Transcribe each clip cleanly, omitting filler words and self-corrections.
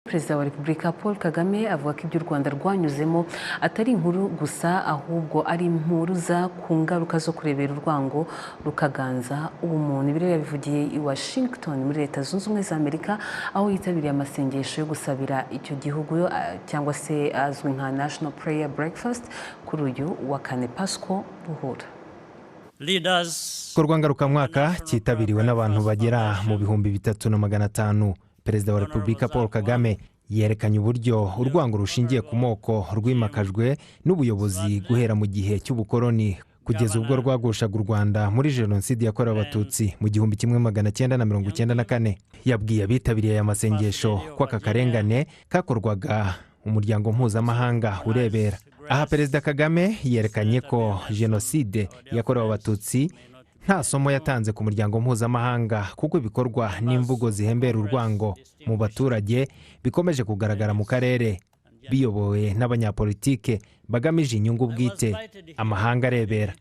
Perezida wa Repubulika Paul Kagame avuga ko ibyo u Rwanda rwanyuzemo atari inkuru gusa, ahubwo ari impuruza ku ngaruka zo kurebera urwango rukaganza ubumuntu. Ibi rero yabivugiye i Washington muri Leta Zunze Ubumwe za Amerika, aho yitabiriye amasengesho yo gusabira icyo gihugu, cyangwa se azwi nka National Prayer Breakfast, kuri uyu wa kane. Pasco Ruhura. Igikorwa ngarukamwaka cyitabiriwe n'abantu bagera mu 3500. Perezida wa Repubulika Paul Kagame yerekanye uburyo urwango rushingiye ku moko rwimakajwe n'ubuyobozi guhera mu gihe cy'ubukoloni kugeza ubwo rwagushaga u Rwanda muri Jenoside yakorewe Abatutsi mu 1994. Yabwiye abitabiriye aya masengesho ko aka karengane kakorwaga umuryango mpuzamahanga urebera. Aha Perezida Kagame yerekanye ko Jenoside yakorewe Abatutsi nta somo yatanze ku muryango mpuzamahanga, kuko ibikorwa n'imvugo zihembera urwango mu baturage bikomeje kugaragara mu karere, biyobowe n'abanyapolitike bagamije inyungu bwite, amahanga arebera.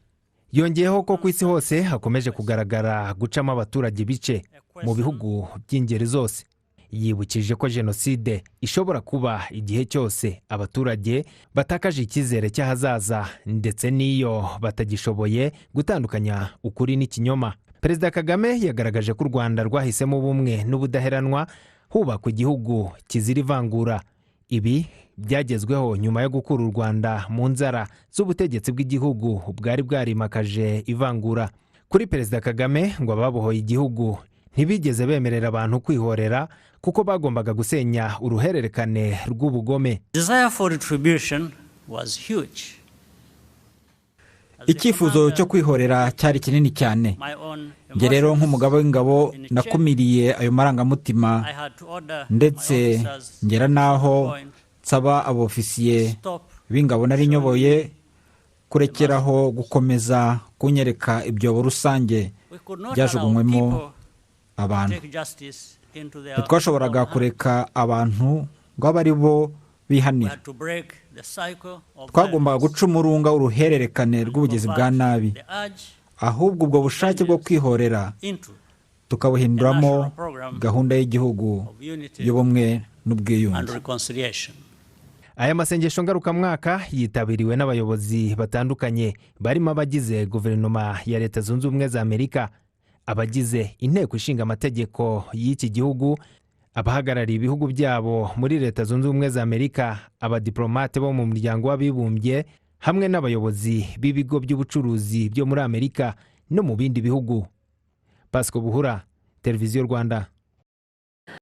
Yongeyeho ko ku isi hose hakomeje kugaragara gucamo abaturage ibice mu bihugu by'ingeri zose. Yibukije ko jenoside ishobora kuba igihe cyose abaturage batakaje icyizere cy'ahazaza, ndetse n'iyo batagishoboye gutandukanya ukuri n'ikinyoma. Perezida Kagame yagaragaje ko u Rwanda rwahisemo ubumwe n'ubudaheranwa, hubakwa igihugu kizira ivangura. Ibi byagezweho nyuma yo gukura u Rwanda mu nzara z'ubutegetsi bw'igihugu bwari bwarimakaje ivangura. Kuri Perezida Kagame, ngo ababohoye igihugu ntibigeze bemerera abantu kwihorera, kuko bagombaga gusenya uruhererekane rw'ubugome. Desire for retribution was huge. Icyifuzo cyo kwihorera cyari kinini cyane. Njye rero nk'umugabo w'ingabo nakumiriye ayo marangamutima, ndetse ngera n'aho nsaba abofisiye b'ingabo nari nyoboye kurekeraho gukomeza kunyereka ibyobo rusange byajugunywemo abantu. Ntitwashoboraga kureka abantu ngo abe ari bo bihanira. Twagombaga guca umurunga w'uruhererekane rw'ubugizi bwa nabi, ahubwo ubwo bushake bwo kwihorera tukabuhinduramo gahunda y'igihugu y'ubumwe n'ubwiyunge. Aya masengesho ngarukamwaka yitabiriwe n'abayobozi batandukanye, barimo abagize guverinoma ya Leta Zunze Ubumwe za Amerika, abagize Inteko Ishinga Amategeko y'iki gihugu, abahagarariye ibihugu byabo muri Leta Zunze Ubumwe za Amerika, abadiporomate bo mu Muryango w'Abibumbye, hamwe n'abayobozi b'ibigo by'ubucuruzi byo muri Amerika no mu bindi bihugu. Pasiko Buhura, Televiziyo Rwanda.